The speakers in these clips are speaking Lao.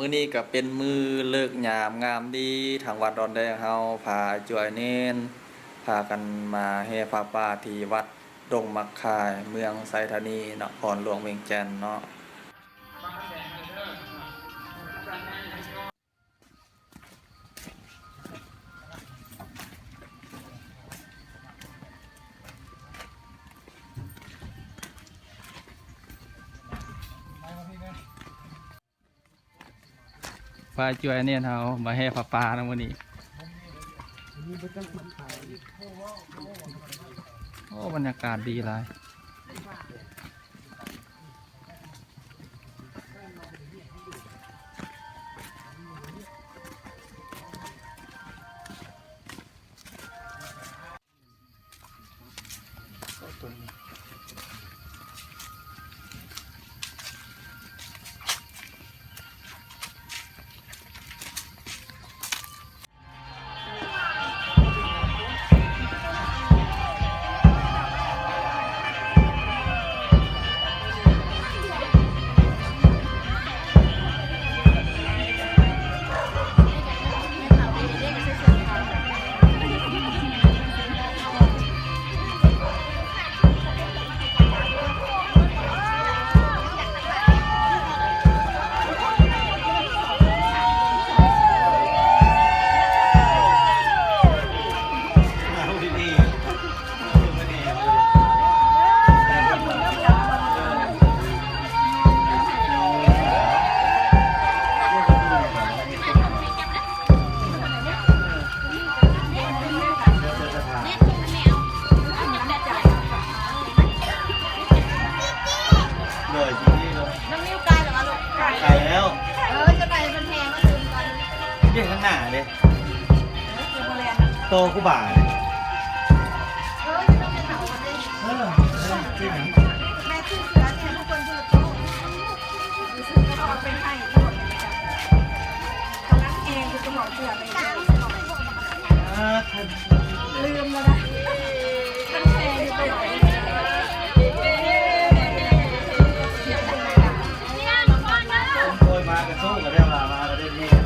ມື້ນີ້ກໍເປັນມື້ເລີກຍາມງາມດີ ທາງວັດດອນແດງເຮົາພາອ້າຍຈົວອ້າຍເນນ ພາກັນມາແຫ່ຜ້າປ່າທີ່ວັດດົງໝາກຄາຍ ເມືອງໄຊທານີເນາະ ນະຄອນຫຼວງວຽງຈັນເນາະ. ພາອ້າຍຈົວອ້າຍເນນເຮົາມາແຫ່ຜ້າປ່ານຳມື້ນີ້. ໂອ້ ບັນຍາກາດດີຫຼາຍ. ໂດຍທີ່ນີ້ເນາະ ນ້ອງນິວໄກແລ້ວຫວາລູກ? ໄກແລ້ວ. ເອີ ຈະໄປເພິ່ນແຫ່ມາຕື່ມກ່ອນ. ເດ້ ທາງໜ້າເດ້ ໂຕຄູບາ. ເອີ ຈະຕ້ອງໄປຖາມເພິ່ນເດ້. ເອີ ເອີ ແມ່ຊື້ເສື້ອໃຫ້ພວກເພິ່ນ ເພິ່ນໂຕ ເອົາໄປໃຫ້. ກຳລັງແຮງຢູ່ ກະເໝົາເສື້ອໄປໃຫ້. ລືມແລ້ວນະ ທັງແຮງຢູ່ໄປ. ໂອ້ຍ ມາກະໂຊກະໄດ້ວ່າ ມາກະໄດ້ເຮ.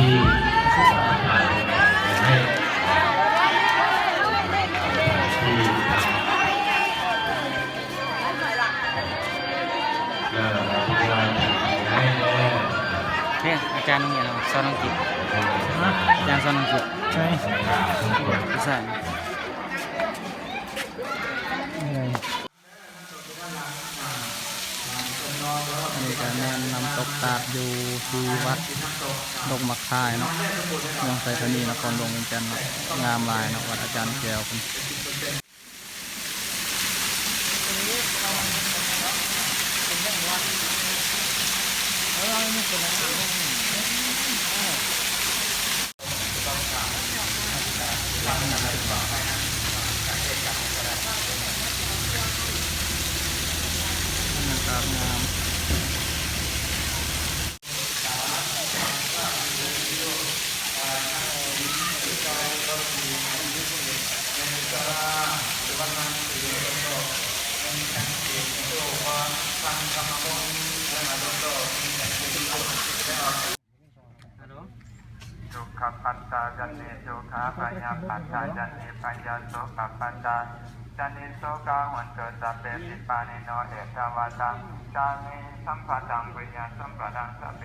ເດ້ ອາຈານໂຮງຮຽນເຮົາສອນອັງກິດ. ອາຈານສອນອັງກິດ. ໃຊ່. ຜູ້ຊາຍ. ອັນນີ້ກໍແມ່ນນ້ຳຕົກຕາດ ຢູ່ທີ່ວັດດົງໝາກຄາຍເນາະ ເມືອງໄຊທານີ ນະຄອນຫຼວງວຽງຈັນເນາະ. ງາມຫຼາຍເນາະ ວັດອາຈານແກ້ວເພິ່ນ. ໂລ ສຸຂະປັດຕາ ຈະເນ ໂສກາ ພະຍາປັດຕາ ຈະເນ ພະຍາໂສກະປັດຕາ ຈະເນ ໂສກາ ໂຫນຕຸ ສັບເປ ວິປານິໂນ ເອຕະວະຕາ ຈະເນ ສັມປະທັງ ພະຍາ ສັມປະທັງ ສັບເປ